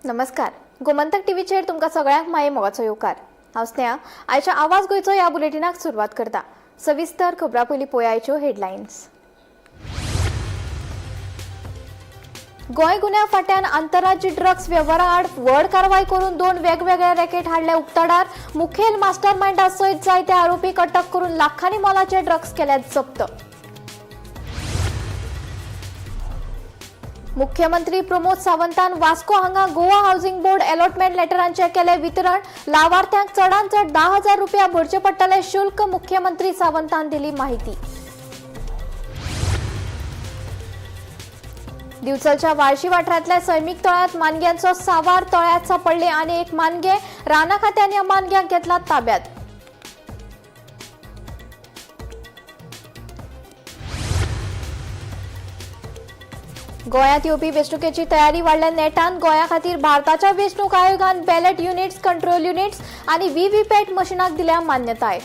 नमस्कार, गोमंतक टीव्हीचेर तुमकां सगळ्यांक माये मोगाचो येवकार. हांव स्नेहा, आयच्या आवाज गोंयचो ह्या बुलेटिनाक सुरवात करता. सविस्तर खबरां पयलीं पळयाच्यो हेडलायन्स. गोंय गुन्यांव फांट्यान आंतरराज्य ड्रग्स वेव्हारा आड व्हड कारवाय करून दोन वेगवेगळे रॅकेट हाडले उक्ताडार. मुखेल मास्टर मायंडा सयत जायते आरोपीक अटक करून लाखांनी मोलाचे ड्रग्स केल्यात जप्त. मुख्यमंत्री प्रमोद सावंतान वास्को हांगा गोवा हाऊसिंग बोर्ड अलॉटमेंट लेटरांचे केले वितरण. लावार्थ्यांक चडांत चड 10,000 रुपया भरचे पडटले शुल्क. मुख्यमंत्री सावंतान दिली माहिती. दिवचलच्या वाळशी वाठारांतल्या सैमीक तळ्यात मानग्यांचो सावार. तळ्यात सापडले आनी एक मानगे. राना खात्यान ह्या मानग्यांक घेतला ताब्यात. गोंयांत येवपी वेंचणुकेची तयारी वाडल्या नेटान. गोंया खातीर भारताच्या वेंचणूक आयोगान बॅलेट युनिट्स, कंट्रोल युनिट्स आनी व्हीव्हीपॅट मशिनाक दिल्या मान्यताय.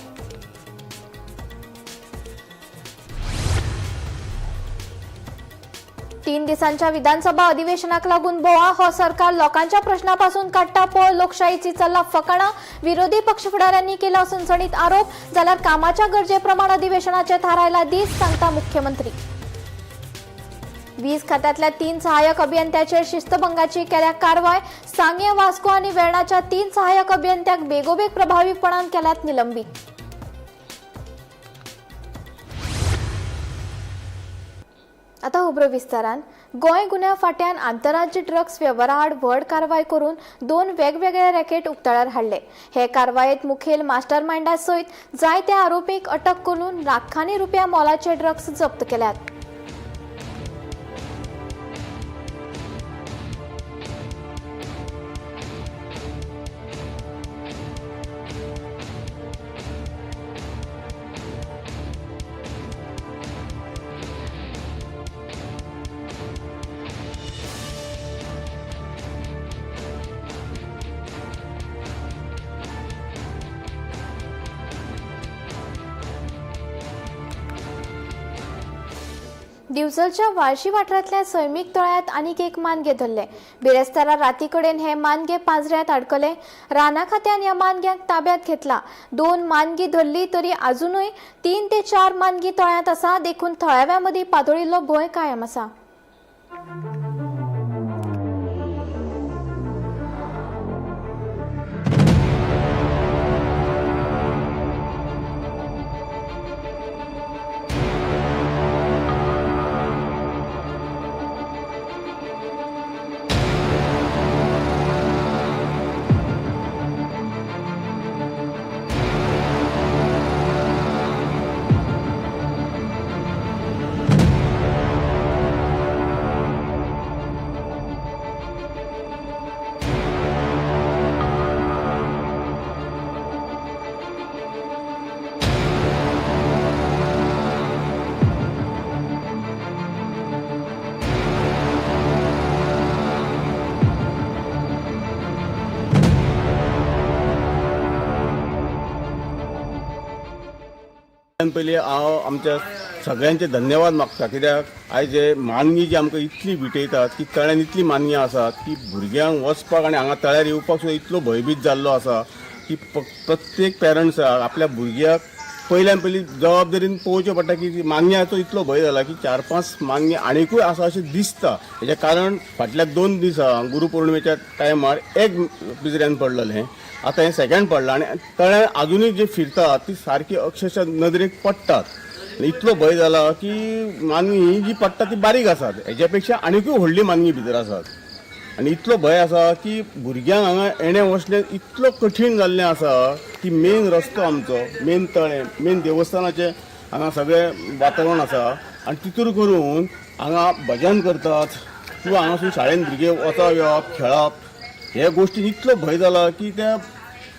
तीन दिसांच्या विधानसभा अधिवेशनाक लागून बोवा. हो सरकार लोकांच्या प्रश्नापासून काडटा पळ. लोकशाहीची चल्ला फकाणां. विरोधी पक्ष फुडाऱ्यांनी केला सणसणीत आरोप. जाल्यार कामाच्या गरजेप्रमाण अधिवेशनाचे थारायला दीस, सांगता मुख्यमंत्री. वीज खात्यातल्या 3 सहाय्यक अभियंत्याचेर शिस्तभंगाची केल्या कारवाय. सांगें, वास्को आनी वेर्णाच्या 3 सहाय्यक अभियंत्यांक बेगोबेग प्रभावीपणान केल्यात निलंबीत. आता खबरो विस्तारान. गोंय गुन्यांव फांट्यान आंतरराज्य ड्रग्स वेव्हारा आड व्हड कारवाय करून दोन वेगवेगळे रॅकेट उक्ताडार हाडले. हे कारवायेत मुखेल मास्टर मायंडा सयत जायत्या आरोपींक अटक करून लाखांनी रुपया मोलाचे ड्रग्स जप्त केल्यात. दिवचलच्या वाळशी वाठारांतल्या सैमीक तळ्यात आनीक एक मानगे धरले. बिरेस्तारा राती कडेन हे मानगे पांजऱ्यांत आडकले. राना खात्यान ह्या मानग्यांक ताब्यात घेतला. 2 मानगी धरली तरी अजुनूय 3 ते 4 मानगी तळ्यांत आसा, देखून थळाव्यां मदीं पातळिल्लो भंय कायम आसा. पयलीं हांव आमच्या सगळ्यांचे धन्यवाद मागता, कित्याक आयज हे मानगी जी आमकां इतली विटयतात की तळ्यान इतली मानगी आसात की भुरग्यांक वचपाक आनी हांगा तळ्यार येवपाक सुद्दां इतलो भंयभीत जाल्लो आसा की प्रत्येक पेरंट्साक आपल्या भुरग्याक पयल्यान पयलीं जबाबदारीन पळोवचें पडटा की मानग्याचो इतलो भंय जाला की 4-5 मानगी आनिकूय आसा अशें दिसता. हेजें कारण फाटल्या 2 दिसां गुरू पौर्णिमेच्या टायमार एक पिजऱ्यान पडलेलें, आतां हें सेकंड पडलां आनी तळ्यान आजुनूय जे फिरतात ती सारकी अक्षरशः नदरेक पडटात. आनी इतलो भंय जाला की मानगी ही जी पडटा ती बारीक आसात, हेज्या पेक्षा आनिकूय व्हडली मानगी भितर आसात. आनी इतलो भंय आसा की भुरग्यांक हांगा येणें वचणें इतलो कठीण जाल्लें आसा की मेन रस्तो आमचो, मेन तळें, मेन देवस्थानाचें हांगा सगळें वातावरण आसा आनी तितूर करून हांगा भजन करतात किंवा हांगासून शाळेन भुरगे वचप येवप खेळप हे गोश्टीन इतलो भंय जाला की त्या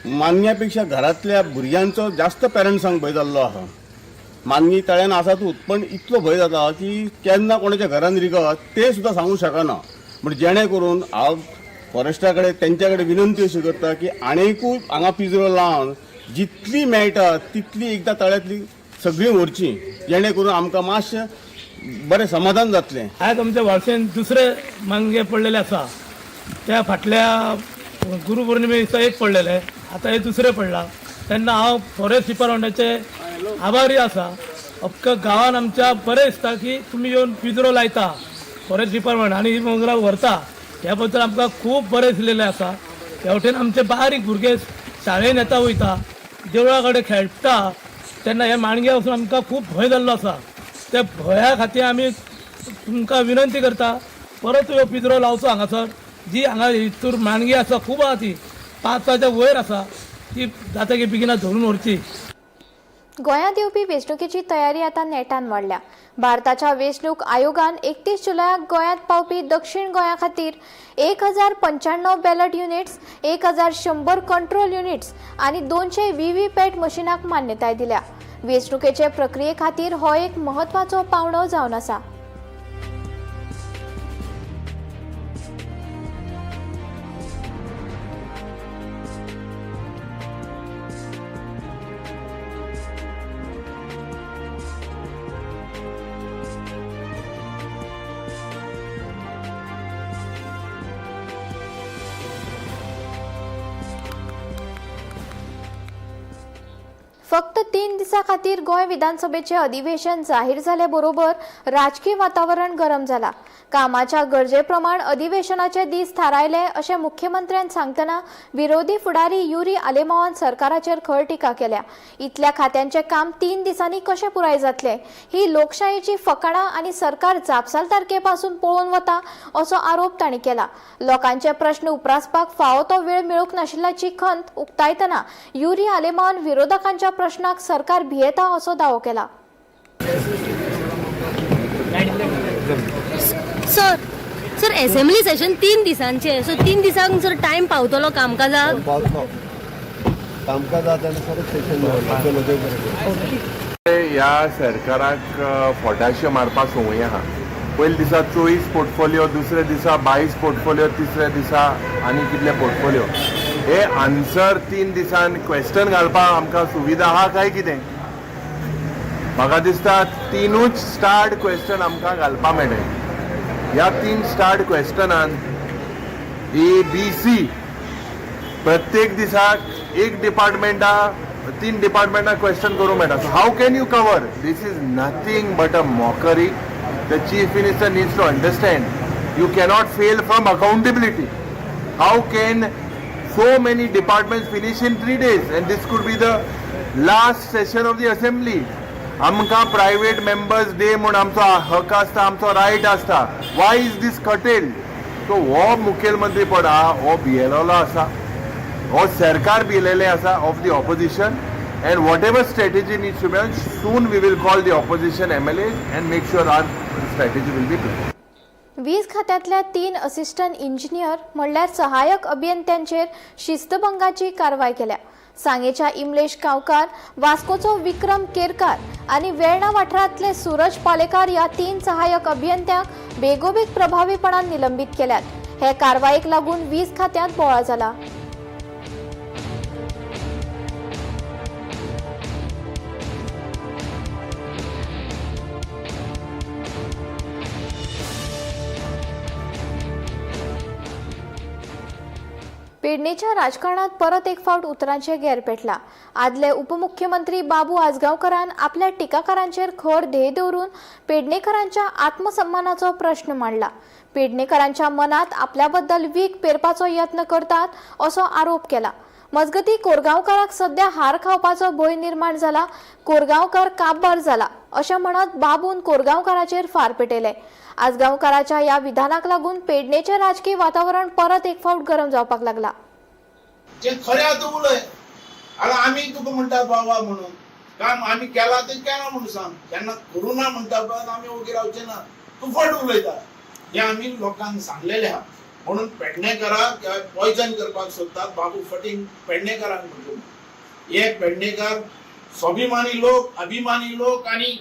मानग्या पेक्षा घरांतल्या भुरग्यांचो जास्त पेरंट्सांक भंय जाल्लो आसा. मानगी तळ्यान आसातूच, पण इतलो भंय जाता की केन्ना कोणाच्या घरान रिगत तें सुद्दां सांगूंक शकना. पूण जेणे करून हांव फॉरेस्टा कडेन तेंच्या कडेन विनंती अशी करता की आनीकूय हांगा पिंजरो लावन जितली मेळटा तितली एकदां तळ्यांतली सगळीं व्हरची, जेणे करून आमकां मातशें बरें समाधान जातलें. आयज आमच्या वाळशेन दुसरे मानगे पडलेले आसा. त्या फाटल्या गुरुपौर्णिमे दिसा एक पडलेले, आतां हे दुसरे पडला. तेन्ना हांव फॉरेस्ट डिपार्टमेंटाचे आभारी आसा. अख्ख्या गांवान आमच्या बरें दिसता की तुमी येवन पिंजरो लायता फॉरेस्ट डिपार्टमेंट आनी ही मोगरा व्हरता, ह्या बद्दल आमकां खूब बरें दिसलेलें आसा. ह्या वटेन आमचे बारीक भुरगे शाळेन येता वयता, देवळा कडेन खेळटा तेन्ना हे माणग्या वचून आमकां खूब भंय जाल्लो आसा. त्या भंया खातीर आमी तुमकां विनंती करता, परत ह्यो पिंजरो लावचो हांगासर. जी हांगा हितूर माणगी आसा खूब आहा, ती 5च्या वयर आसा, ती जाता की बेगिना धरून व्हरची. गोंयांत येवपी वेंचणुकेची तयारी आतां नेटान वाडल्या. भारताच्या वेंचणूक आयोगान 31 जुलयाक गोंयांत पावपी दक्षिण गोंया खातीर 1095 बॅलट युनिट्स, 1100 कंट्रोल युनिट्स आनी 200 व्हीव्हीपॅट मशिनाक मान्यताय दिल्या. वेंचणुकेचे प्रक्रिये खातीर हो एक म्हत्वाचो पावंडो जावन आसा. फक्त 3 दिसां खातीर गोंय विधानसभेचें अधिवेशन जाहीर जाले बरोबर राजकी वातावरण गरम जाला. कामाच्या गरजे प्रमाण अधिवेशनाचे दीस थारायले अशें मुख्यमंत्र्यान सांगतना विरोधी फुडारी युरी आलेमावान सरकाराचेर खर टिका केल्या. इतल्या खात्यांचें काम 3 दिसांनी कशें पुराय जातलें ही लोकशायेची फकाणां आनी सरकार जापसालदारके पासून पळून वता असो आरोप तांणी केला. लोकांचे प्रश्न उप्रासपाक फावो तो वेळ मेळूंक नाशिल्ल्याची खंत उक्तायतना युरी आलेमावान विरोधकांच्या प्रश्नाक सरकार भियेता असो दावो केला. सर सर असेंब्ली सेशन 3 दिसांचे, सो 3 दिसांक सर टायम पावतलो कामकाजाक? पावतलो कामकाजात आनी परत सेशन दवरला. चलो, देव बरें करूं. ह्या सरकाराक फोटाशे मारपाक संवय आहा. पयल्या दिसा 24 पोर्टफोलियो, दुसऱ्या दिसा 22 पोर्टफोलियो, तिसऱ्या दिसा आनी कितले पोर्टफोलियो. हे आन्सर 3 दिसान क्वेश्चन घालपाक आमकां सुविधा आहा काय कितें? म्हाका दिसता 3ूच स्टार्ड क्वेश्चन आमकां घालपाक मेळटले. ह्या 3 स्टार्ड क्वेश्चनान ए बी सी प्रत्येक दिसाक एक डिपार्टमेंटा 3 डिपार्टमेंटा क्वेश्चन करूंक मेळटा. So how can you cover? This is nothing but a mockery. The chief minister needs to understand you cannot fail from accountability. How can so many departments finish in 3 days? And this could be the last session of the assembly. आमकां private members day म्हूण आमचो हक आसता, आमचो right आसता. Why is this curtailed? So हो मुखेलमंत्री पड आहा हो भियेलोलो आसा, हो सरकार भियेलेलें आसा of the opposition. And whatever strategy needs to be, soon we will call the opposition MLA and make sure our strategy will be plan. वीज खात्यांतल्या 3 असिस्टंट इंजिनियर म्हणल्यार सहाय्यक अभियंत्यांचेर शिस्तभंगाची कारवाय केल्या. सांगेच्या इमलेश गांवकार, वास्कोचो विक्रम केरकार आनी वेर्णा वाठारांतले सूरज पालेकार ह्या 3 सहाय्यक अभियंत्यांक बेगोबेग प्रभावीपणान निलंबीत केल्यात. हे कारवायेक लागून वीज खात्यांत बोवाळ जाला. पेडणेच्या राजकारणात परत एक फावट उतरांचे गेर पेटला. आदले उपमुख्यमंत्री बाबू आजगांवकरान आपल्या टिकाकारांचेर खर ध्येय दवरून पेडणेकरांच्या आत्मसन्मानाचो प्रश्न मांडला. पेडणेकरांच्या मनात आपल्याबद्दल वीख पेरपाचो यत्न करतात असो आरोप केला. मजगती कोरगांवकाराक सध्या हार खावपाचो भंय निर्माण जाला, कोरगांवकार काबार जाला अशें म्हणत बाबून कोरगांवकाराचेर फार पेटयले. आजगांवकाराच्या ह्या विधानाक लागून पेडणेचें राजकी वातावरण परत एक फावट गरम जावपाक लागला. जे खरें आतां उलय. आतां आमी तुका म्हणटा बाबा म्हणून काम आमी केलां तें केलां म्हणून सांग, जेन्ना करूं ना म्हणटा पळय आमी ओगी रावचे ना, तूं फट उलयता. हें आमी लोकांक सांगलेलें आहा. म्हणून पेडणेकराक पॉयजन करपाक सोदतात बाबू फटींग पेडणेकरांक म्हणटा. हे पेडणेकर स्वाभिमानी लोक, अभिमानी लोक आनी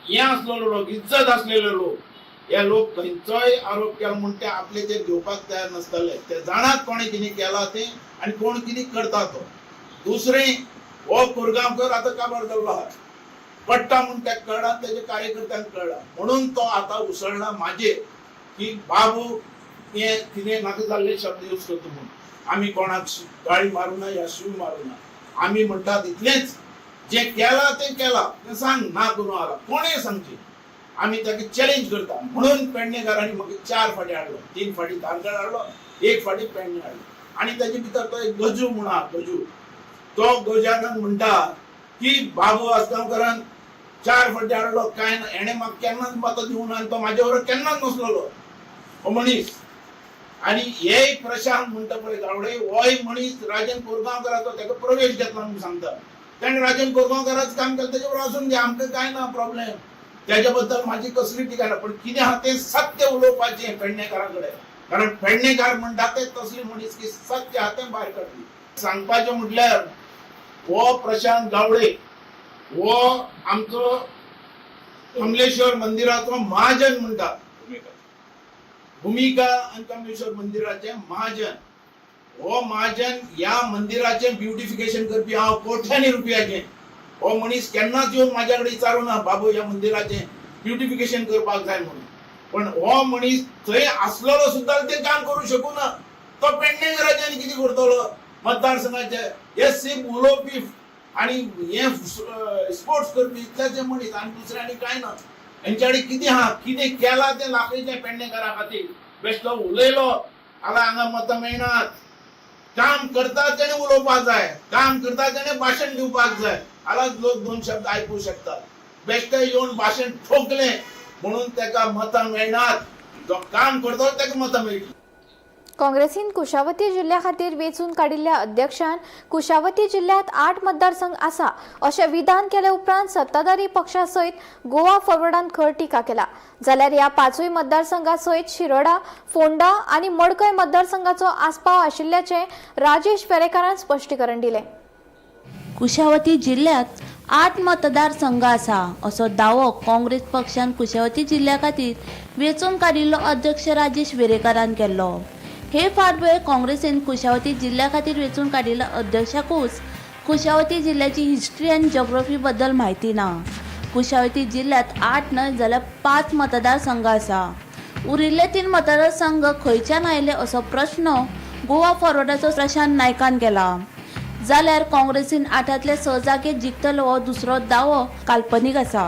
हे आसलेलो लोक, इज्जत आसलेले लोक. हे लोक खंयचोय आरोप केलो म्हूण ते आपले ते घेवपाक तयार नासताले. ते जाणात कोणें कितें केलां तें आनी कोण कितें करता तो. दुसरें, हो कोरगांवकर आतां काबार जाल्लो आहा, पडटा म्हूण ताका कळ्ळा, तेजे कार्यकर्त्यांक कळ्ळा, म्हणून तो आतां उसळ्ळा म्हाजेर की बाबू हे कितें नाका जाल्ले शब्द यूज करता म्हणून. आमी कोणाक गाळी मारूना या शिव मारूना. आमी म्हणटात इतलेंच, जें केलां तें केलां, तें सांग ना करूं आला कोणें सांगचें. आमी ताका चॅलेंज करता. म्हणून पेडणेकारांनी म्हाका 4 फाटी हाडलो, 3 फाटी धारगळ हाडलो, 1 फाटी पेडणे हाडलो. आनी ताजे भितर तो एक गजू म्हूण आहा, गजू, तो गजानन म्हणटा की बाबू आसगांवकारान 4 फाटी हाडलो कांय ना, हेणें म्हाका केन्नाच मतां दिवना आनी तो म्हाजे बरोबर केन्नाच नसलेलो हो मनीस. आनी हे प्रशांत म्हणटा पळय गावडे, होय मनीस राजन कोरगांवकाराचो ताका प्रवेश घेतला म्हणून सांगता. ताणें राजन कोरगांवकाराचें काम केलें, तेजे बरोबर आसून दी, आमकां कांय ना प्रॉब्लेम, तेज्या बद्दल म्हाजी कसली टिका ना. पण कितें आहा तें सत्य उलोवपाचें पेडणेकारां कडेन, कारण पेडणेकार म्हणटा ते तसली मनीस की सत्य आहा तें भायर काडली. सांगपाचें म्हटल्यार हो प्रशांत गावडे हो आमचो कमलेश्वर मंदिराचो महाजन म्हणटा, भुमिका आनी कमलेश्वर मंदिराचे महाजन. हो महाजन ह्या मंदिराचें ब्युटिफिकेशन करपी हांव कोट्यांनी रुपयाचें. हो मनीस केन्नाच येवन म्हाज्या कडेन विचारूं ना बाबू ह्या मंदिराचें ब्युटिफिकेशन करपाक जाय म्हणून. पण हो मनीस थंय आसलेलो सुद्दां तें काम करूं शकूं ना. तो पेडणेकाराचें आनी कितें करतलो मतदारसंघाचे? हे सिर्फ उलोवपी आनी हे स्पोर्ट्स करपी इतल्याचे मनीस, आनी दुसरें आनी कांय ना. हेंच्या कडेन कितें आहा, कितें केलां तें दाखयचें पेडणेकारा खातीर. बेश्टो उलयलो जाल्यार हांगा मतां मेळनात. काम करता तेणें उलोवपाक जाय, काम करता तेणें भाशण दिवपाक जाय, जाल्यार लोक 2 शब्द आयकूं शकतात. बेश्टे येवन भाशण ठोकलें म्हणून ताका मतां मेळनात. जो काम करतलो ताका मतां मेळटलीं. काँग्रेसीन कुशावती जिल्ल्या खातीर वेंचून काडिल्ल्या अध्यक्षान कुशावती जिल्ल्यांत 8 मतदारसंघ आसा अशें विधान केले उपरांत सत्ताधारी पक्षा सयत गोवा फॉरवर्डान खर टिका केला. जाल्यार ह्या 5 मतदारसंघा सयत शिरोडा, फोंडा आनी मडकय मतदारसंघाचो आस्पाव आशिल्ल्याचें राजेश वेरेकारान स्पश्टीकरण दिलें. कुशावती जिल्ल्यांत 8 मतदारसंघ आसा असो दावो काँग्रेस पक्षान कुशावती जिल्ल्या खातीर वेंचून काडिल्लो अध्यक्ष राजेश वेरेकारान केल्लो. हे फाटभुंयेर काँग्रेसीन कुशावती जिल्ल्या खातीर वेंचून काडिल्ल्या अध्यक्षाकूच कुशावती जिल्ल्याची हिस्ट्री आनी जोग्राफी बद्दल म्हायती ना. कुशावती जिल्ल्यांत 8 न्हय जाल्यार 5 मतदारसंघ आसा. उरिल्ले 3 मतदारसंघ खंयच्यान आयले असो प्रश्न गोवा फॉरवर्डाचो प्रशांत नायकान केला. जाल्यार काँग्रेसीन 8तले 6 जागे जिखतलो हो दुसरो दावो काल्पनीक आसा.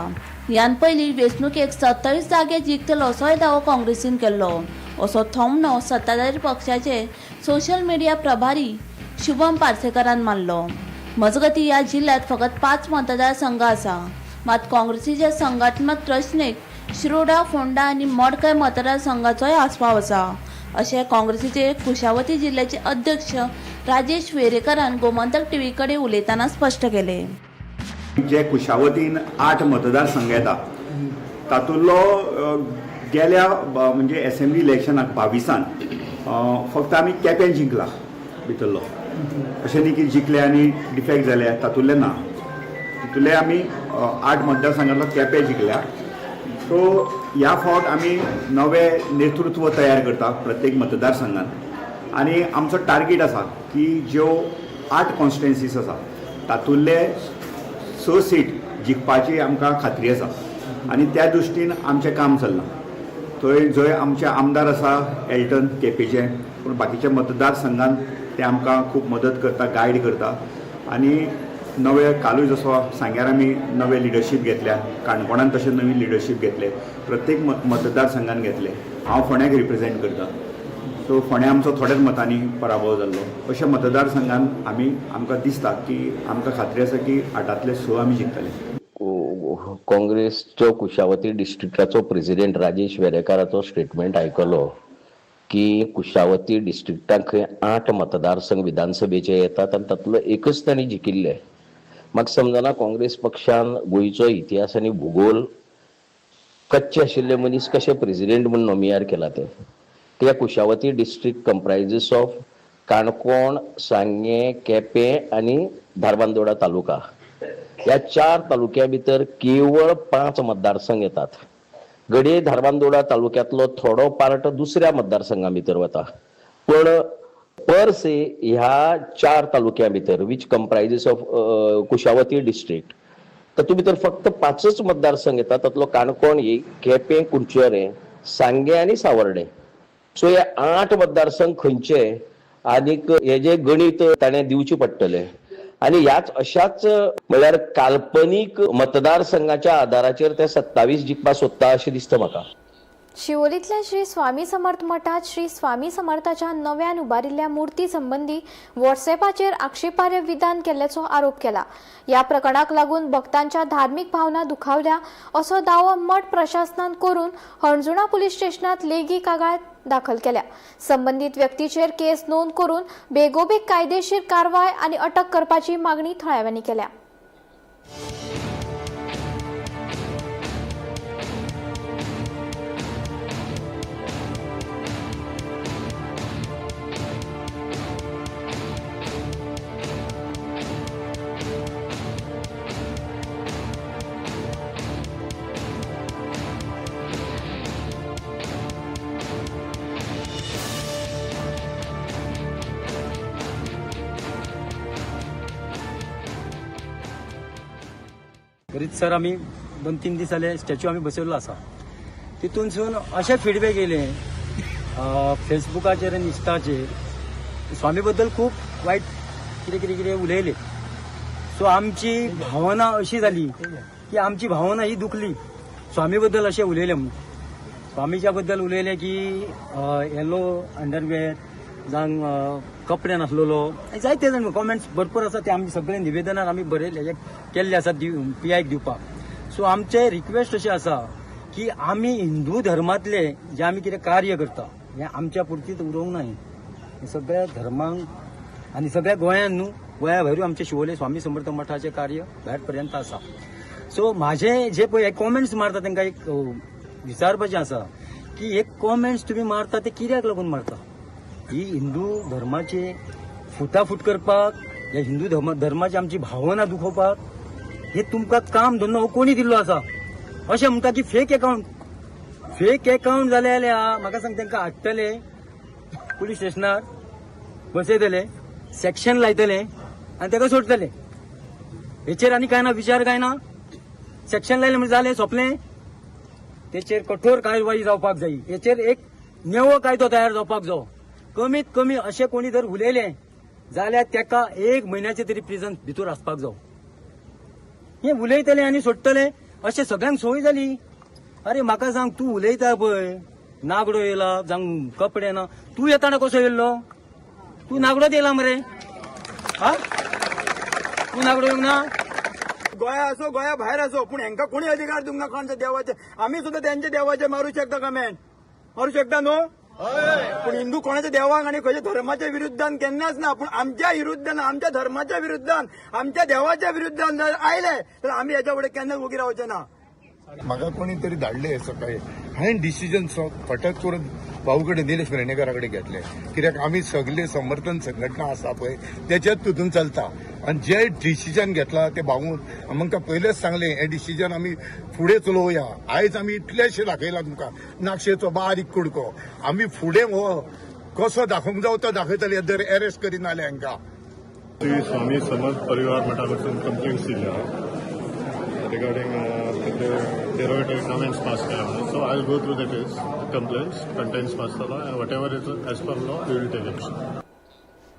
ह्यान पयलीं वेंचणुकेक 27 जागे जिखतलो असोय दावो काँग्रेसीन केल्लो असो थोमणो सत्ताधारी पक्षाचे सोशल मिडिया प्रभारी शुभम पार्सेकरान मारलो. मजगती ह्या जिल्ल्यांत फकत 5 मतदारसंघ आसा. मात काँग्रेसीच्या संघात्मक रचनेक शिरोडा, फोंडा आनी मडकय मतदारसंघाचोय आस्पाव आसा अशें काँग्रेसीचे कुशावती जिल्ल्याचे अध्यक्ष राजेश वेरेकरान गोमंतक टीव्ही कडेन उलयतना स्पश्ट केलें. जे कुशावतीन 8 मतदारसंघ येता तातूंतलो गेल्या म्हणजे एसेंब्ली इलेक्शनाक 22 फक्त आमी केपें जिंकला भितरलो. अशें न्ही की जिखले आनी डिफेक्ट जाले तातूंतले ना. तितूंतले आमी 8 मतदारसंघांतलो केपें जिखल्या. सो ह्या फावट आमी नवें नेतृत्व तयार करता प्रत्येक मतदारसंघात आनी आमचो टार्गेट आसा की ज्यो 8 कॉन्स्टिट्युएन्सीस आसा तातूंतले 6 सीट जिखपाची आमकां खात्री आसा आनी त्या दृश्टीन आमचें काम चल्लां. थंय जंय आमचे आमदार आसा एल्टन केपेचे, पूण बाकीच्या मतदारसंघान ते आमकां खूब मदत करता, गायड करता. आनी नवे कालूय जसो सांग्यार आमी नवे लिडरशीप घेतल्या, काणकोणान तशें नवीन लिडरशीप घेतले, प्रत्येक मतदारसंघान घेतले. हांव फोंड्याक रिप्रेजेंट करता, सो फोंड्या आमचो थोड्याच मतांनी पराभव जाल्लो. अशा मतदारसंघान आमी आमकां दिसता की आमकां खात्री आसा की 8तले 6 आमी जिखतले. काँग्रेसचो कुशावती डिस्ट्रिक्टाचो प्रेसिडेंट राजेश वेरेकाराचो स्टेटमेंट आयकलो की कुशावती डिस्ट्रिक्टाक खंय 8 मतदारसंघ विधानसभेचे येतात आनी तातूंतलो एकच तांणी जिखिल्ले. म्हाका समजना काँग्रेस पक्षान गोंयचो इतिहास आनी भुगोल कच्चे आशिल्ले मनीस कशे प्रेसिडेंट म्हूण नोमियार केला ते. त्या Kushavati district comprises of Canacona, Sanguem, Quepem आनी धारबांदोडा तालुका. ह्या 4 तालुक्या भितर केवळ 5 मतदारसंघ येतात. घडये धारबांदोडा तालुक्यांतलो थोडो पार्ट दुसऱ्या मतदारसंघा भितर वता, पण पर से ह्या 4 तालुक्या भितर which comprises of Kushavati district तातूंत भितर फक्त 5च मतदारसंघ येतात. तातूंतलो काणकोण एक, केपें, कुडचडें, सांगें आनी सावर्डें. सो हे 8 मतदारसंघ खंयचे आनीक हे जे गणित ताणें दिवचें पडटलें आनी ह्याच अशाच म्हळ्यार काल्पनीक मतदारसंघाच्या आदाराचेर ते 27 जिखपा सोदता अशें दिसता म्हाका. शिवोलींतल्या श्री स्वामी समर्थ मठात श्री स्वामी समर्थाच्या नव्यान उबारिल्ल्या मूर्ती संबंदी व्हॉट्सएपाचेर आक्षेपार्ह विधान केल्ल्याचो आरोप केला. ह्या प्रकरणाक लागून भक्तांच्या धार्मिक भावना दुखावल्या असो दावो मठ प्रशासनान करून हणजुणा पुलीस स्टेशनात लेगीत कागाळ दाखल केल्या. संबंदीत व्यक्तीचेर केस नोंद करून बेगोबेग कायदेशीर कारवाय आनी अटक करपाची मागणी थळाव्यांनी केल्या. रितसर आमी 2-3 दीस जाले स्टॅच्यू आमी बसयल्लो आसा. तितूनसून अशे फिडबॅक येयले फेसबुकाचेर आनी इन्स्टाचेर स्वामी बद्दल खूब वायट कितें कितें कितें उलयले. सो आमची भावना अशी जाली की आमची भावना ही दुखली स्वामी बद्दल अशें उलयले म्हणून. स्वामीच्या बद्दल उलयले की येलो अंडरवेर जावं कपडे नासलेलो, जायते जाण कॉमेंट्स भरपूर आसा. ते आमी सगळे निवेदनान आमी बरयले केल्ले आसा पी आयक दिवपाक. सो आमचे रिक्वेस्ट अशें आसा की आमी हिंदू धर्मांतले जे आमी कितें कार्य करता हें आमच्या पुरतीच उरोवंक ना, हें सगळ्या धर्मांक आनी सगळ्या गोंयांत न्हू गोंया भायरूय आमचे शिवोले स्वामी समर्थ मठाचें कार्य भायर पर्यंत आसा. सो म्हाजे जे पळय कॉमेंट्स मारता तांकां एक विचारपाचें आसा की हे कॉमेंट्स तुमी मारता ते कित्याक लागून मारता? ही हिंदू धर्माचे फुटाफूट करपाक, ह्या हिंदू धर्माची आमची भावना दुखोवपाक हे तुमकां काम धंदो हो कोणी दिल्लो आसा? अशें म्हणटा की फेक अकाउंट, फेक अकाउंट जाले जाल्यार म्हाका सांग तांकां हाडटले पुलीस स्टेशनार बसयतले, सेक्शन लायतले आनी ताका सोडटले. हेचेर आनी कांय ना, विचार कांय ना. सेक्शन लायलें म्हणजे जालें, सोंपलें. तेचेर कठोर कारवाई जावपाक जाय. हेचेर एक नवो कायदो तयार जावपाक जायो. कमीत कमी अशें कोणी जर उलयलें जाल्यार ताका 1 म्हयन्याचे तरी प्रिजन भितर आसपाक जावो. हे उलयतले आनी सोडटले अशें सगळ्यांक संवय जाली. अरे म्हाका सांग, तूं उलयता पळय नागडो येयला जावं कपडे ना, तूं येताना कसो येयल्लो? तूं नागडोच येयला मरे. हा, तूं नागडो येवंक ना. गोंया असो गोंया भायर असो, पूण हेंका कोणी अधिकार दिवंक ना कोणाच्या देवाचे. आमी सुद्दां तेंच्या देवाचे मारू शकता, कमेंट मारू शकता न्हू, पूण हिंदू कोणाच्या देवाक आनी खंयच्या धर्माच्या विरुद्धान केन्नाच ना. पूण आमच्या विरुद्धान, आमच्या धर्माच्या विरुद्धान, आमच्या देवाच्या विरुद्धान जर आयले तर आमी हेच्या फुडें केन्नाच वोगी रावचे ना. म्हाका कोणी तरी धाडले सकाळी. हांवें डिसिजन फटक करून भाऊ कडेन, निलेश वेर्णेकरा कडेन घेतले, कित्याक आमी सगळे समर्थन संघटना आसा पळय तेच्याच तितून चलता. आनी जे डिसिजन घेतला ते भाऊन आमकां पयलेच सांगलें, हें डिसिजन आमी फुडें चलोवया. आयज आमी इतलेशें दाखयलां तुमकां नाक्षेचो बारीक कुडको. आमी फुडें हो कसो दाखोवंक जावो तो दाखयतले जर एरेस्ट करिना जाल्यार हांकां. श्री स्वामी समर्थ परिवार मठा कडसून कंप्लेंट्स दिल्या regarding derogatory comments pass केल्या म्हणून. So I will go through the case, complaints contents वाचतलो and whatever is as per law, we will take action.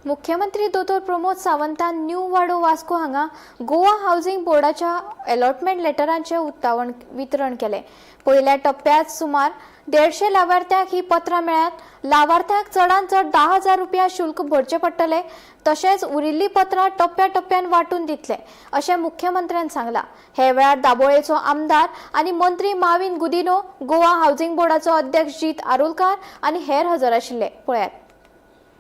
मुख्यमंत्री दोतोर प्रमोद सावंतान न्यू वाडो वास्को हांगा गोवा हावसिंग बोर्डाच्या अलॉटमेंट लेटरांचे उक्तावण वितरण केले. पयल्या टप्प्यात सुमार 150 लावार्थ्यांक ही पत्रां मेळ्ळ्यात. लावार्थ्यांक चडांत चड 10,000 रुपया शुल्क भरचे पडटले. तशेंच उरिल्ली पत्रां टप्प्या टप्प्यान वांटून दितले अशें मुख्यमंत्र्यान सांगलां. हे वेळार दाबोळेचो आमदार आनी मंत्री माविन गुदिनो, गोवा हावसिंग बोर्डाचो अध्यक्ष जीत आरोलकार आनी हेर हजर आशिल्ले. पळयात.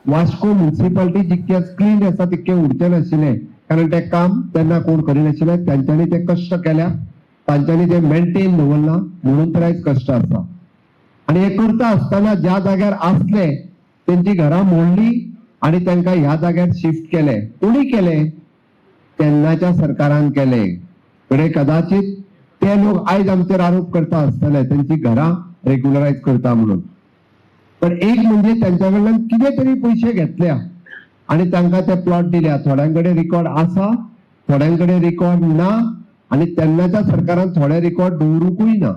वास्को म्युन्सिपाल्टी जितके क्लीन आसा तितकें उरचें नाशिल्लें, कारण तें काम तेन्ना कोण करिनाशिल्ले. तांच्यांनी ते कश्ट केल्या, तांच्यांनी ते मेंटेन दवरलां म्हणून तर आयज कश्ट आसा. आनी हे करता आसतना ज्या जाग्यार आसले तेंची घरां मोडली आनी तांकां ह्या जाग्यार शिफ्ट केले. कोणी केले? तेन्नाच्या सरकारान केले. घडये कदाचित ते लोक आयज आमचेर आरोप करता आसतले तेंची घरां रेग्युलरायज करता म्हणून. पण एक म्हणजे त्यांच्या कडल्यान कितें तरी पयशे घेतल्या आणि तांकां ते प्लॉट दिल्या. थोड्यां कडेन रिकॉर्ड आसा, थोड्यां कडेन रिकॉर्ड ना आनी तेन्नाच्या सरकारान थोडे रिकॉर्ड दवरूंकूय ना.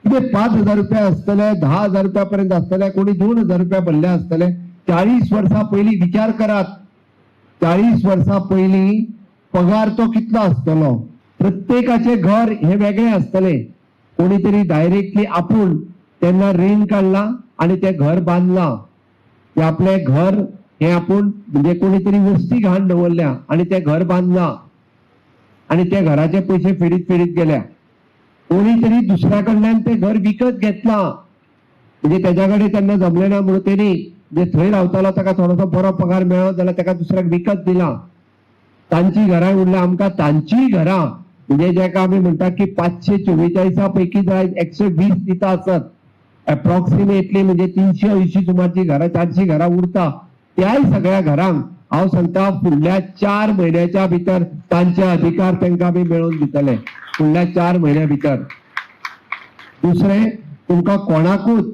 कितें 5,000 रुपया आसतले, 10,000 रुपया पर्यंत आसतले, कोणी 2,000 रुपया भरले आसतले. 40 वर्सां पयलीं विचार करात, 40 वर्सां पयलीं पगार तो कितलो आसतलो? प्रत्येकाचें घर हें वेगळें आसतलें. कोणीतरी डायरेक्टली आपूण तेन्ना रीण काडलां आनी तें घर बांदलां, ते आपलें घर हें आपूण म्हणजे कोणीतरी वस्ती घाण दवरल्या आनी तें घर बांदलां आनी त्या घराचे पयशे फेडीत फेडीत गेल्या. कोणीतरी दुसऱ्या कडल्यान तें घर विकत घेतलां, म्हणजे तेज्या कडेन तेन्ना जमलें ना म्हणून तेणी जे थंय रावतालो ताका थोडोसो बरो पगार मेळ्ळो जाल्यार ताका दुसऱ्याक विकत दिलां. तांची घरां उरल्या आमकां, तांचीय घरां म्हणजे जेका आमी म्हणटा की 544 पैकी जर 120 दिता आसत एप्रॉक्सिमेटली, म्हणजे 380 सुमारची घरां, 400 घरां उरता. त्याय सगळ्या घरांक हांव सांगता फुडल्या 4 म्हयन्याच्या भितर तांचे अधिकार तांकां आमी मेळोवन दितले, फुडल्या 4 म्हयन्या भितर. दुसरें, तुमकां कोणाकूच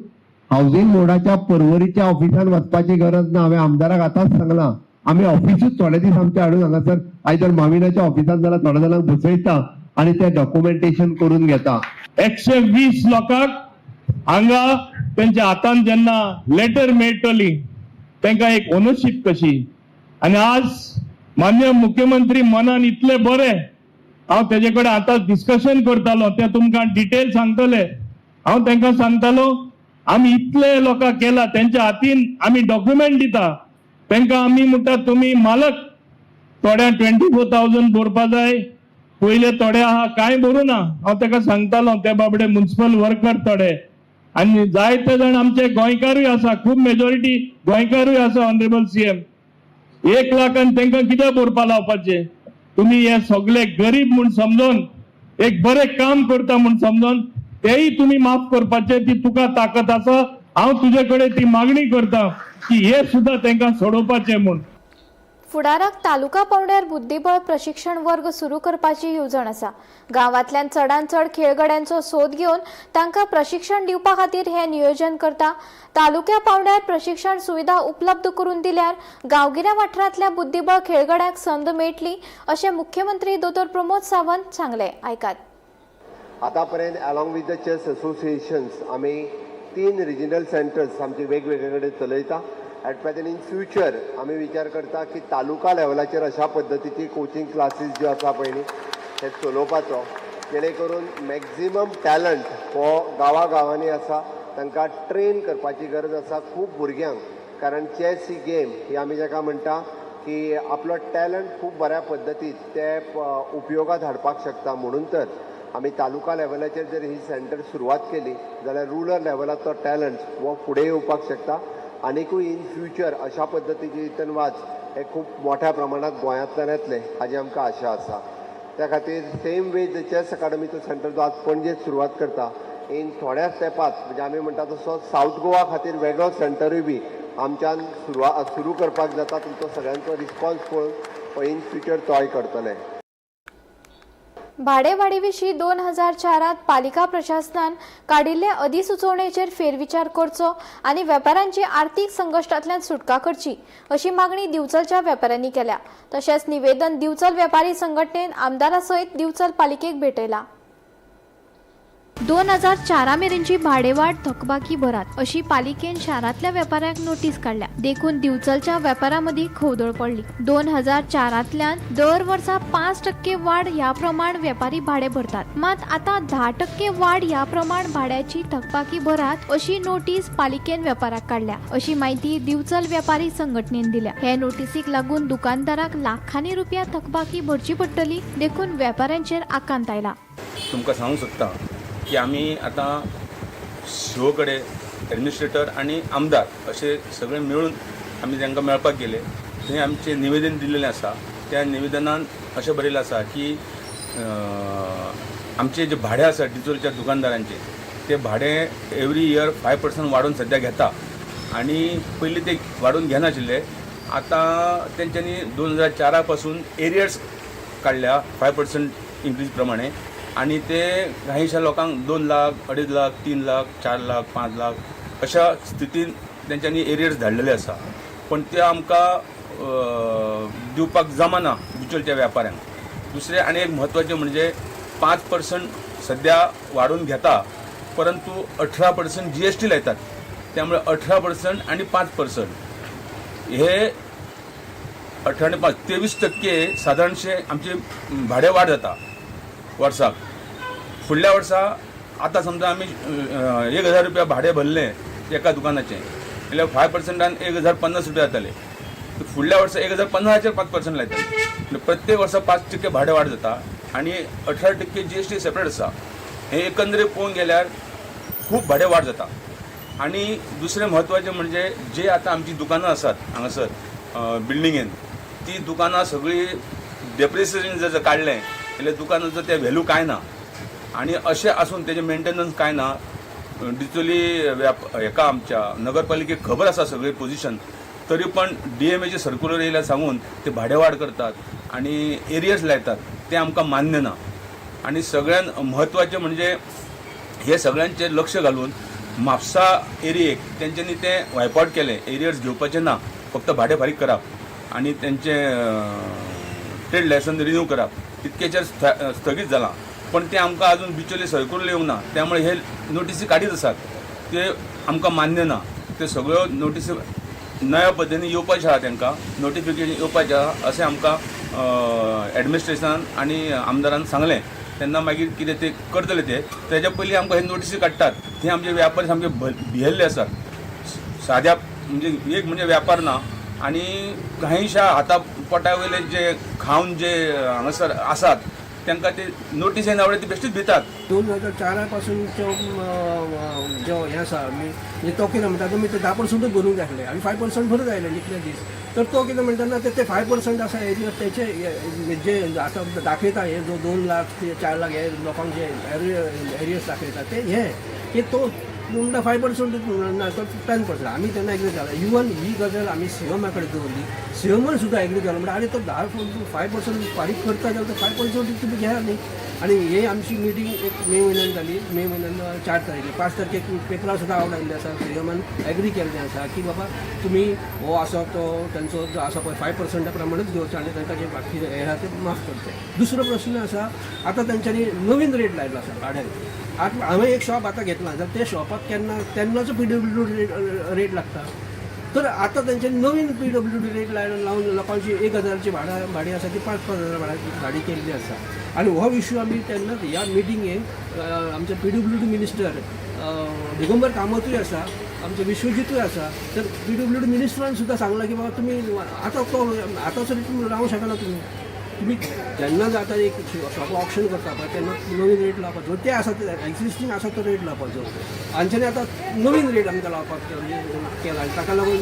हावजींग बोर्डाच्या पर्वरीच्या ऑफिसान वचपाची गरज ना. हांवें आमदाराक आतांच सांगलां, आमी ऑफिसूच थोडे दीस आमचे हाडून हांगासर आयदर माविनाच्या ऑफिसान जाल्यार थोड्या जाणांक बसयता आनी ते डॉक्युमेंटेशन करून घेता. 120 लोकांक हांगा तेंच्या हातान जेन्ना लेटर मेळटली तांकां एक ओनरशीप कशी. आनी आज मान्य मुख्यमंत्री मनान इतले बरे, हांव तेजे कडेन आतां डिस्कशन करतालो, ते तुमकां डिटेल सांगतले. हांव तांकां सांगतालो आमी इतले लोकांक केला, तेंच्या हातीन आमी डॉक्युमेंट दिता, तांकां आमी म्हणटा तुमी मालक. थोड्यांक 24,000 भरपा जाय पयले, थोडे आहा कांय भरूं ना. हांव ताका सांगतालो ते बाबडे म्युन्सिपल वर्कर थोडे आनी जायते जाण आमचे गोंयकारूय आसा, खूब मेजॉरिटी गोंयकारूय आसा. ऑनरेबल सीएम, 1 लाखान तांकां कित्याक भरपा लावपाचें? तुमी हे सगळे गरीब म्हूण समजून एक बरें काम करता म्हूण समजून तेय तुमी माफ करपाचे, ती तुका ताकद आसा. हांव तुजे कडेन ती मागणी करता की हे सुद्दां तांकां सोडोवपाचें म्हूण. फुडाराक तालुका पावंड्यार बुद्धिबळ प्रशिक्षण वर्ग सुरू करपाची येवजण आसा. गांवांतल्यान चडान चड खेळगड्यांचो सोद घेवन तांकां प्रशिक्षण दिवपा खातीर हें नियोजन करता. तालुक्या पावंड्यार प्रशिक्षण सुविधा उपलब्ध करून दिल्यार गांवगिऱ्या वाठारांतल्या बुद्धिबळ खेळगड्यांक संद मेळटली अशें मुख्यमंत्री दोतोर प्रमोद सावंत सांगलें. आयकात. आतापर्यंत along with the chess associations आमी 3 रिजनल सेंटर्स आमचे वेगवेगळे कडेन चलयता. एट प्रेझेंट इन फ्युचर आमी विचार करता की तालुका लेवलाचेर अशा पद्दतीची कोचिंग क्लासीस ज्यो आसा पळय न्ही ते चलोवपाचो, जेणे करून मॅक्झिमम टॅलंट हो गांवागांवांनी आसा तांकां ट्रेन करपाची गरज आसा खूब भुरग्यांक. कारण चॅस ही गेम ही आमी जाका म्हणटा की आपलो टॅलंट खूब बऱ्या पद्दतीन ते उपयोगात हाडपाक शकता. म्हणून तर आमी तालुका लेवलाचेर जर ही सेंटर सुरवात केली जाल्यार रुरल लेवलाचो टॅलंट हो फुडें येवपाक शकता. आनिकूय इन फ्युचर अशा पद्दतीची वाज हे खूब मोठ्या प्रमाणात गोंयांतल्यान येतले हाजी आमकां आशा आसा. त्या खातीर सेम वे the chess अकाडमीचो सेंटर जो आज पणजेत सुरवात करता, इन थोड्या स्टेपात म्हणजे आमी म्हणटा तसो सावथ गोवा खातीर वेगळो सेंटरूय बी आमच्यान सुरू करपाक जाता. तुमचो सगळ्यांचो रिस्पॉन्स पळोवन इन फ्युचर तोय करतले. भाडेवाडी विशीं 2004 पालिका प्रशासनान काडिल्ले अधिसुचोवणेचेर फेरविचार करचो आनी वेपाऱ्यांची आर्थीक संकश्टांतल्यान सुटका करची अशी मागणी दिवचलच्या वेपाऱ्यांनी केल्या. तशेंच निवेदन दिवचल वेपारी संघटनेन आमदारा सयत दिवचल पालिकेक भेटयला. 2004 मेरेनची भाडेवाड थकबाकी भरात अशी पालिकेन शारांतल्या वेपाऱ्यांक नोटीस काडल्या. देखून दिवचलच्या वेपाऱ्यां मदीं खवदळ पडली. 2004 दर वर्सा 5% वाड ह्या प्रमाण वेपारी भाडे भरतात, मात आतां 10% वाड ह्या प्रमाण भाड्याची थकबाकी भरात अशी नोटीस पालिकेन वेपाऱ्याक काडल्या अशी म्हायती दिवचल वेपारी संघटनेन दिल्या. हे नोटीसीक लागून दुकानदाराक लाखांनी रुपया थकबाकी भरची पडटली, देखून वेपाऱ्यांचेर आकांत आयला. तुमकां सांगूंक सोदता की आमी आतां शिवो कडेन एडमिनिस्ट्रेटर आनी आमदार अशे सगळे मेळून आमी तांकां मेळपाक गेले. थंय आमचें निवेदन दिल्लें आसा. त्या निवेदनान अशें बरयलें आसा की आमचें जें भाडें आसा डिजलच्या दुकानदारांचें तें भाडें एवरी इयर 5% वाडोवन सद्या घेता आनी पयलीं ते वाडोवन घेनाशिल्ले. आतां तेंच्यांनी 2004 पासून एरियर्स काडल्या 5% इन्क्रीज प्रमाणे आनी ते कांयशा लोकांक 2 लाख, 2.5 लाख, 3 लाख, 4 लाख, 5 लाख अशा स्थितीन तेंच्यांनी एरियर्स धाडलेले आसा. पण ते आमकां दिवपाक जमाना दिवचलच्या व्यापाऱ्यांक. दुसरें आनी एक म्हत्वाचें म्हणजे 5% सद्या वाडोवन घेता परंतु 18% GST लायतात. त्यामुळे 18% आणि 5% हे 18 आनी 5 23% सादारणशे आमचे भाडें वाड जाता वर्साक. फुडल्या वर्सा आतां समजा आमी 1000 रुपया भाडें भरलें एका दुकानाचें जाल्यार 5%न 1050 रुपया जाताले. फुडल्या वर्सा 1050चेर 5% लायताले. प्रत्येक वर्सा 5% भाडें वाड जाता आनी 18% GST separate आसा. हें एकंदरीत पळोवंक गेल्यार खूब भाडें वाड जाता. आनी दुसरें म्हत्वाचें म्हणजे जे आतां आमचीं दुकानां आसात हांगासर बिल्डिंगेन ती दुकानां सगळीं डेप्रिसिएशन जर काडलें जाल्यार दुकानाचो ते व्हॅल्यू कांय ना आनी अशें आसून तेजें मेंटेनन्स कांय ना. डिचोली हेका आमच्या नगरपालिकेक खबर आसा सगळी पोजिशन, तरी पण DMAचे सर्क्युलर येयल्यार सांगून ते भाडें वाड करतात आनी एरियर्स लायतात, तें आमकां मान्य ना. आनी सगळ्यान म्हत्वाचें म्हणजे हे सगळ्यांचेर लक्ष घालून म्हापसा एरियेक तेंच्यांनी तें वायप आवट केलें. एरियर्स घेवपाचें ना, फक्त भाडें फारीक करप आनी तेंचें ट्रेड लायसन्स रिन्यू करप तितकेचेर स्थगीत जालां. पण तें आमकां अजून बिचोली सर्क्युलर येवंक ना, त्यामुळे हे नोटीसी काडीत आसात ते आमकां मान्य ना. ते सगळ्यो नोटीसी नव्या पद्दतीन येवपाचें आहा, तांकां नोटिफिकेशन येवपाचें आहा अशें आमकां एडमिनिस्ट्रेशनान आनी आमदारान सांगलें. तेन्ना मागीर कितें ते करतले ते तेज्या पयलीं आमकां हे नोटीसी काडटात. ते आमचे व्यापारी सामके भियेल्ले आसात. साद्या म्हणजे एक म्हणजे व्यापार ना आनी कांयशा हाता पोटा वयले जे खावन जे हांगासर आसात तांकां ते नोटीस येना फुडें ते बेश्टीच भितात. 2004 पासून जो हें आसा म्हणजे तो कितें म्हणटा तुमी ते 10% भरूंक जाय आसले आनी 5% भरत आयले इतले दीस, तर तो कितें म्हणटा ना ते 5% आसा एरियर तेचे जे आतां दाखयता हे जो 2 लाख 4 लाख हे लोकांक जे एरियर्स दाखयता ते हे की तो म्हणटा 5% ना तो 10%. आमी तेन्ना एग्री जाला. इवन ही गजाल आमी सीएमा कडेन दवरली, सीएमान सुद्दां एग्री जालो म्हणटा आरे तो 5% फारीक करता जाल्यार तो 5% तुमी घेया न्ही. आनी हे आमची मिटींग एक मे म्हयन्यान जाली, मे म्हयन्यान 4 तारखेक 5 तारखेक पेपरार सुद्दां आवट आयिल्लें आसा. सीएमान एग्री केल्लें आसा की बाबा तुमी हो आसा तो तेंचो जो आसा पळय 5% प्रमाणूच घेवचो आनी तांकां जे बाकी हे आहा ते माफ करचे. दुसरो प्रस्न आसा आतां तेंच्यांनी नवीन रेट लायलो आसा भाड्यान. आतां हांवें एक शॉप आतां घेतलां जाल्यार त्या शॉपाक केन्ना तेन्नाचो PWD rate लागता, तर आतां तेंच्यांनी नवीन PWD rate लावन लोकांची 1000ची भाडें आसा ती 5-5 हजार भाडी केल्ली आसा. आनी हो इशू आमी तेन्नाच ह्या मिटिंगेक आमचे PWD minister Digambar कामतूय आसा, आमचे विश्वजीतूय आसा, तर PWD मिनिस्टरान सुद्दां सांगलां की बाबा तुमी आतां तो आतांचो रेट रावंक शकना, तुमी जेन्ना जाता एक शॉप ऑक्शन करता पळय तेन्ना नवीन रेट लावपाचो, ते आसा ते एक्झिस्टींग आसा तो रेट लावपाचो. हांच्यानी आतां नवीन रेट आमकां लावपाक केला आनी ताका लागून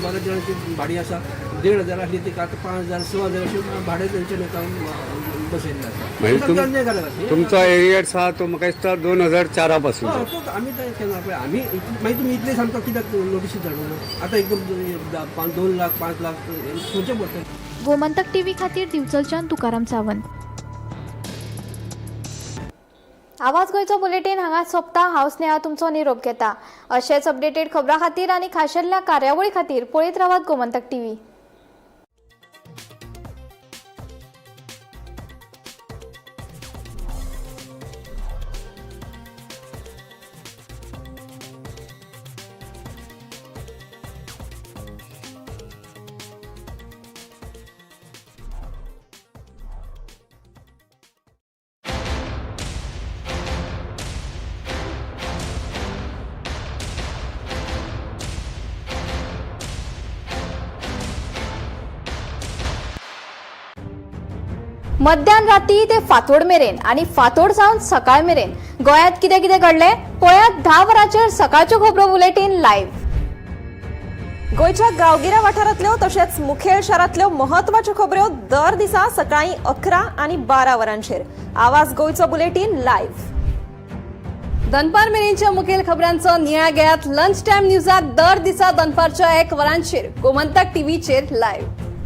बऱ्याच जाणांची भाडी आसा 1500 आसली ती आतां 5000 6000 अशें भाडें तेंच्यांनी आतां बसयल्लें आसा. तुमचो एरियर्स आहा तो म्हाका दिसता 2004 पासून. तो आमी केन्ना पळय आमी मागीर तुमी इतले सामकां कित्याक नोटीसी धाडूं आतां एकदम 2 लाख 5 लाख खंयचे पडटले. गोमंतक टीव्ही खातीर दिवचलच्यान तुकाराम सावंत. आवाज गोंयचो बुलेटीन हांगा सोंपता. हांव स्नेहा तुमचो निरोप घेता. अशेच अपडेटेड खबरां खातीर आनी खाशेल्या कार्यावळी खातीर पळयत रावात गोमंतक टीव्ही. मध्यान राती ते फांतोड मेरेन आनी फांतोड सावन सकाळ मेरेन गोंयांत कितें कितें घडलें पळयात 10 वरांचेर सकाळच्यो खबरो बुलेटीन लायव्ह. गोंयच्या गांवगिऱ्या वाठारांतल्यो तशेंच मुखेल शारांतल्यो महत्वाच्यो खबऱ्यो दर दिसा सकाळीं 11 आनी 12 वरांचेर आवाज गोंयचो बुलेटीन लायव्ह. दनपार मेरेनच्या मुखेल खबरांचो नियाळ घेयात लंच टायम न्यूजात दर दिसा दनपारच्या 1 वरांचेर गोमंतक टीव्हीचेर लायव्ह.